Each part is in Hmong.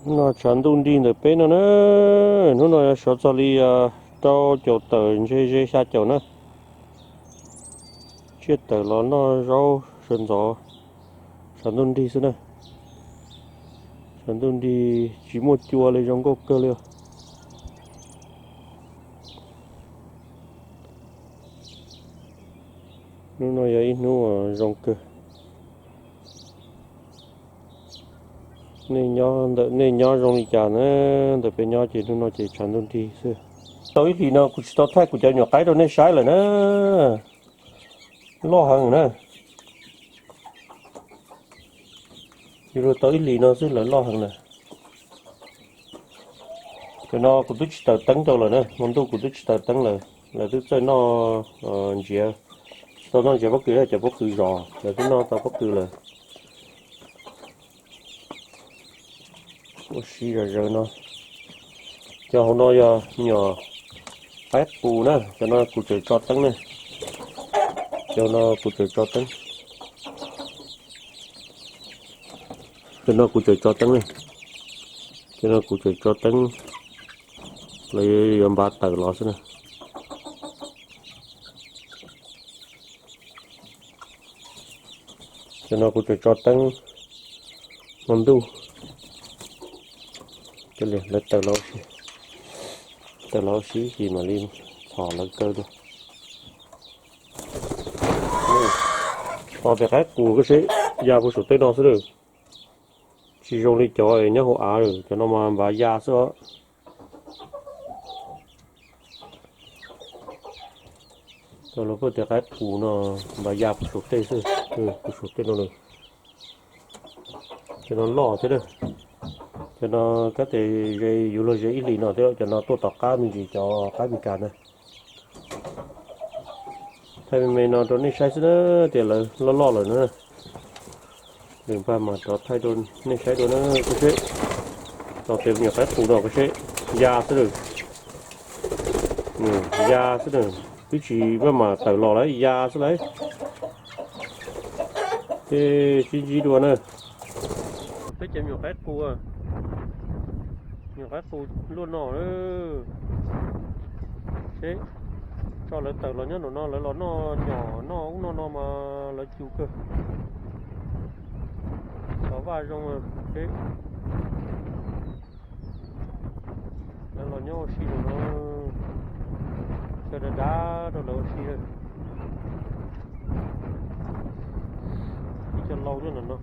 Hnub no tshav ntuj nrig ntawm peb no na, hnub no yuav sov txog li rau caum tawm ntshe ze xya caum na. Tsiaj tawm los noj zaub sawv ntxov, tshav ntuj nrig xwb na. Tshav ntuj nrig tsis muaj cua li zoo nkauj kawg li. Hnub no yog ib hnub zoo kawg. Nej nyob ntawm nej nyob zoo li cas na, ntawm peb nyob ces hnub no ces tshav ntuj nrig xwb. Tau ib hlis no kuv tsis tau thaij kuv cov nyuam qaib rau nej saib lawm na. Loj heev na. Yuav luag tau ib hlis no xwb lawv loj heev lawm. Cov no kuv twb tsis taws teeb rau lawm na, hmo ntuj kuv twb tsis taws teeb lawm, lawv twb txawj noj ntsiav, tsis tau noj ntsiav pob kws, cov pob kws zos lawv twb noj tau pob kws lawm. Ua si zom zaws no. Cov hauv no yog nyuam qaib qus na, cov no kuv tseem tso teeb na. Cov no kuv tseem tso teeb. Cov no kuv tseem tso teeb na. Cov no kuv tseem tso teeb, lawv yuav npav tawm los xwb na. Cov no kuv tseem tso teeb hmo ntuj, lawv tawm los, tawm los ua si ces mam li txhom lawv kaw dua. Tos tus qaib qus koj seb, ya puag saum tej no xwb lawm. Tsis zoo li cov nyob hauv av lawm, cov no mas npav ya xwb os. Cov lawv pheej tias qaib qus no npav ya puag saum tej xwb, puag saum tej no lawm. Cov no loj thiab. Cov no kab tes ze, yuav luag ze ib hlis no thiab, cov no tuaj tom qab me ntsis cov qaib Meskas na. Thaij me me no rau nej saib xwb na, tias lawv loj loj lawm na. Npaj mas rov thaij rau nej saib dua na, koj seb. Tos tes nyuam qaib qus no koj seb, ya xwb lawm. Ya xwb na, twb tsis maj mam tawm los lawm, ya xwb lawm. Ces sib ntsib dua na. Peb cov nyuam qaib qus, nyuam qaib qus luaj no. Seb, tso lawv tawm los nyob nraum no, lawv los noj nyom noj ub noj no mas lawv cus kawg. Los vaj zoo, seb. Lawv los nyob ua si nraum no, chaw dav dav rau lawv ua si. Ib co lau nyob nraum no,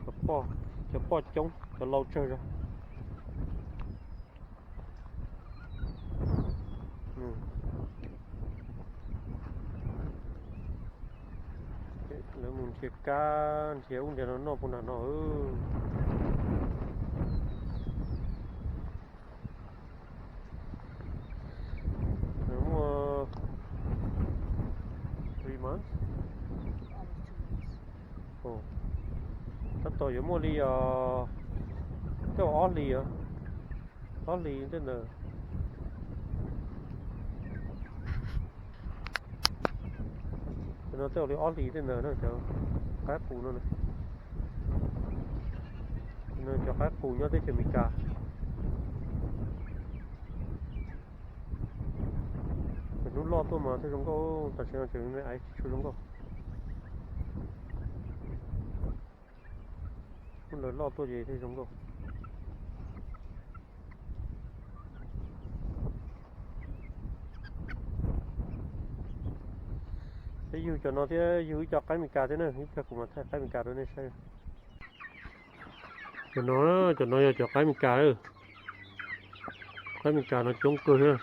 cov poj coob, cov lau tsawg zog. Lawv mus nrhiav kab nrhiav ub nrhiav no noj puag nram no. Muaj three months. Tab tom yuav muaj li, tej zaum ob hlis, ob hlis tej ntawd. No tej zaum li ob hlis tej ntawd na, cov qaib qus no. Cov qaib qus nyob teb chaws Amelikas. Hnub loj tuaj mas thiaj zoo nkauj, tam sim no tseem me me aiv tsis tshua zoo nkauj. Hnub lawv loj tuaj ces thiaj zoo nkauj. Peb yug cov no thiab yug ib co qaib Amelikas thiab na, ib pliag kuv mam thaij qaib Amelikas rau nej saib. Cov no, cov no yog cov qaib Amelikas. Qaib Amelikas no coob kawg thiab,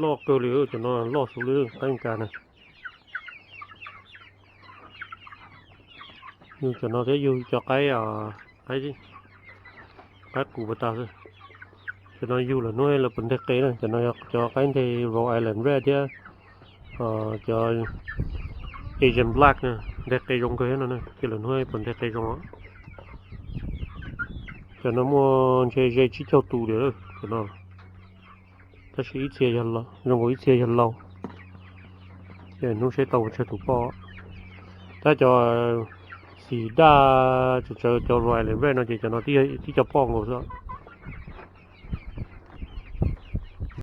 loj kawg li, cov no loj xov li qaib Amelikas na. Yug cov no thiab yug cov qaib, qaib, qaib qus pas tas xwb. Cov no yug lawm hnub lawv puas nteg qe na, cov no yog cov qaib nteg Rhode Island Red thiab cov Asian Black na, nteg qe zoo kawg thiab no, ces lawm hnub puas nteg qe zoo. Cov no muaj ntshe ze tsib caug tus li cov no. Tab sis ib txhia, zoo nkaus ib txhia yog lau. Ces hnub seb tau pes tsawg tus poj. Tab cov Xim daj tsawv tsawv cov violet red no ces cov no tib co poj nkaus xwb.